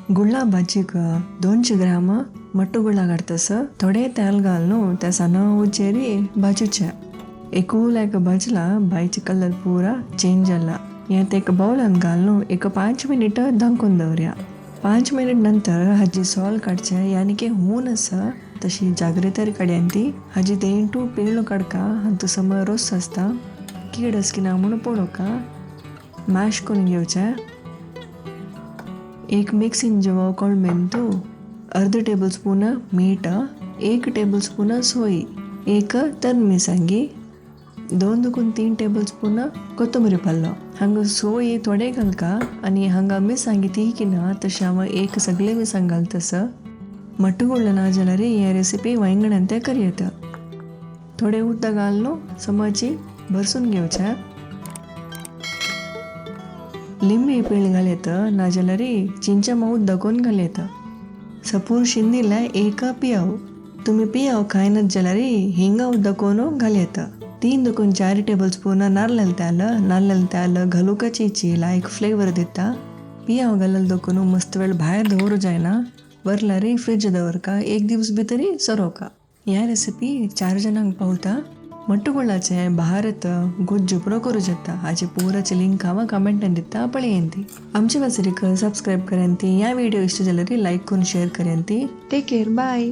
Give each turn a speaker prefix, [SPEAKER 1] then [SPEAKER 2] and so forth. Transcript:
[SPEAKER 1] गुळा भाजीक 200 ग्राम मट्टू गुळा काडतस थोडे तेल घालून त्या सणा उचेरी भाजूचे. एकूल भाजला भायचे कलर पुरा चेंज जाला. हें ते एक बावलान घालून एक 5 मिनिट धांकून दवरया. 5 मिनिट नंतर हाजी सोल काडचे, यानी की हून आसा तशी जागृताय काडयान ती हाजी देंटू पेळू काडका. हातूं समज रोस आसता कीड आस की ना म्हणून पळोवका. मॅश करून घेवचें. एक मिक्सीन जेवो कोळमेंतू अर्द टेबल स्पून मीठ, 1 टेबल स्पून सोय, 1 तन मिरसांगी, 2 दुकून 3 टेबल स्पून कोथंबरी पल्लो. हांगा सोय थोडे घालका आनी हांगा मिरसांगी ती की ना तशें हांव एक सगळे मिरसांग घालतस. मट्टू गुळ्ळ ना जाल्यार हे रेसिपी वांयगणान ते करयेता. थोडे उदक घालून समची भरसून घेवचें. लिंबी पिळ घालयत नाजाल्यार चिंचा उदक करून घालयत. सपूर शिंदिल्ले 1 पियाव. तुमी पियाव खायनात जाल्यार हिंगा उदक करून घालयत. 3 दुकून 4 टेबल स्पून नारयल तेल. नारयल तेल घालूकाची लायक फ्लेवर दिता. पियाव घालल दोकून मस्त वेळ भायर दवरू जायना, वरल्यार फ्रिज दवरका, 1 दिवस भितरी सरोका. ह्या रेसिपी 4 जणांक पावता. मट्टुगुळाचे भारत गोज्जू पुरो करूं शकता. हाचे पुराचे लिंक हांव कमेंटान दिता, पळयन ती. आमचे वासरीक सबस्क्रायब करेन ती. ह्या व्हिडिओ इश्ट जाल्यार लायक करून शेअर करेन ती. Take care, bye.